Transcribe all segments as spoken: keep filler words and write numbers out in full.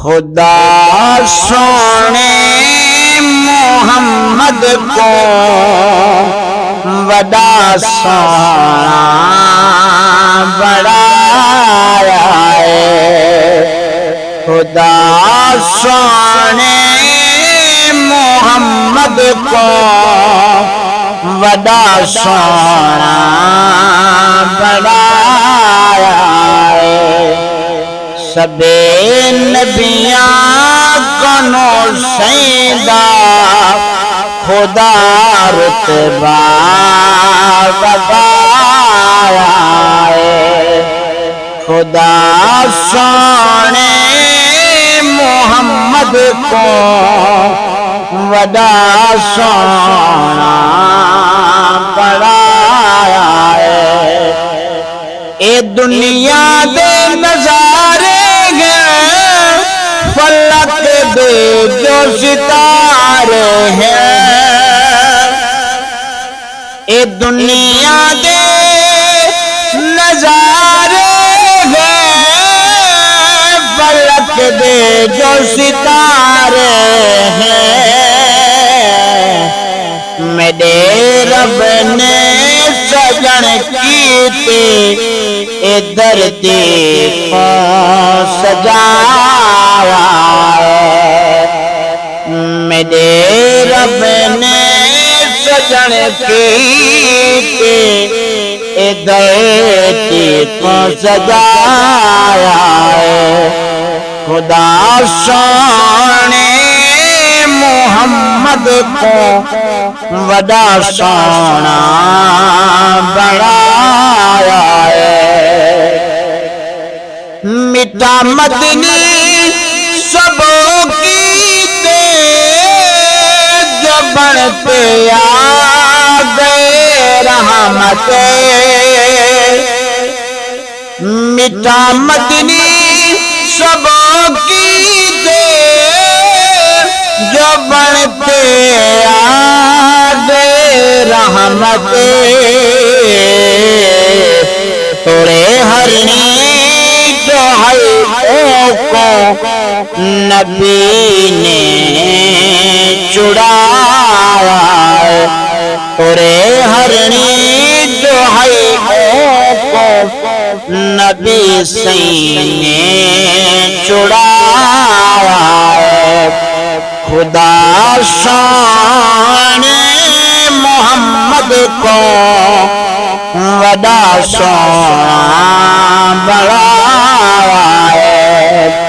خدا سوہݨے محمد کوں وݙا سوہݨا بݨایا ہے۔ خدا سوہݨے محمد کوں وݙا سوہݨا بݨایا ہے۔ سبھے نبیاں کنوں سئیں دا خدا رتبہ ودھایا ہے۔ خدا سوہݨے محمد کوں وݙا سوہݨا بݨایا ہے۔ اے دنیا دے نظارے ہیں، فلک دے جو ستارے ہیں۔ اے دنیا دے نظارے ہیں، فلک دے جو ستارے ہیں۔ میݙے رب نے سڄݨ کیتے اے دھرتی کوں سجایا ہے۔ میݙے رب نے سڄݨ کیتے اے دھرتی کوں سجایا ہے۔ خدا سوہݨے محمد کوں وݙا سوہݨا بݨایا ہے۔ مٹھا مدنی سبو کیتے جو بݨ تے آ ڳئے رحمت۔ مٹھا مدنی سبو کیتے جو بݨ تے آ ڳئے رحمت۔ توڑے ہرݨی جو ہئی اوکوں نبی نے چھڑایا۔ توڑے ہرݨی جو ہئی اوکوں نبی سئیں نے چھڑایا۔ خدا سوہݨے محمد کوں وݙا سوہݨا بݨایا ہے۔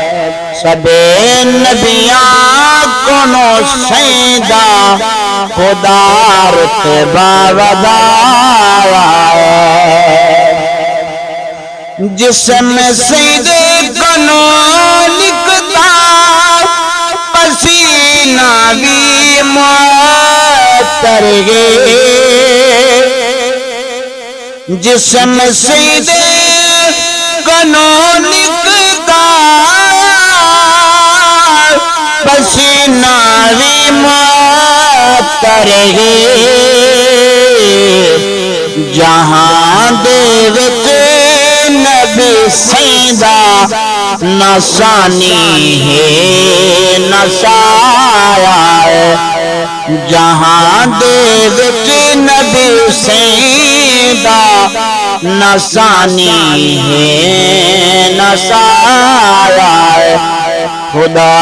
سبھے نبیاں کنوں سئیں دا خدا رتبہ ودھایا ہے۔ جسم سئیں دے کنوں نکتا پسینہ وی معطر ہے۔ جسم سئیں دے کنوں نکتا پسینہ وی معطر ہے۔ جہاں دے وچ نبی سئیں دا نہ ثانی ہے نہ ثانی ہے۔ جہاں دے وچ نبی سئیں دا نہ ثانی ہے نہ ثانی ہے۔ خدا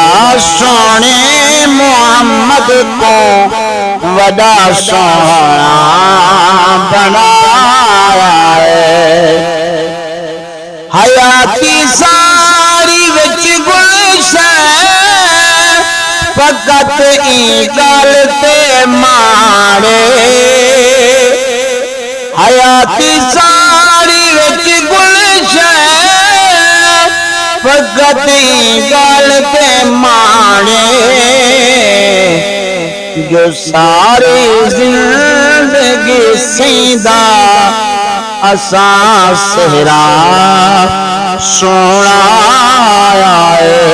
سوہݨے محمد کوں وݙا سوہݨا بݨایا ہے۔ حیاتی ساری وچ گلشن فقط ایں ڳالھ تے ماݨے۔ حیاتی ساری وچ گلشن فقط ایں ڳالھ تے ماݨے۔ جو ساری زندگی سئیں دا اساں سہرا سݨایا ہے۔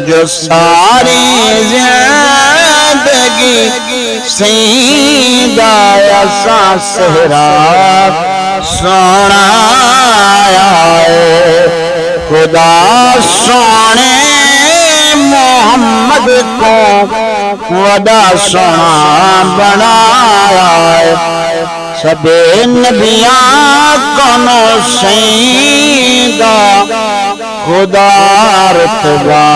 جو ساری زندگی سئیں دا اساں سہرا سݨایا ہے۔ خدا سوہݨے محمد کوں وݙا سوہݨا بݨایا ہے۔ سبھے نبیاں کنوں سئیں دا خدا رتبہ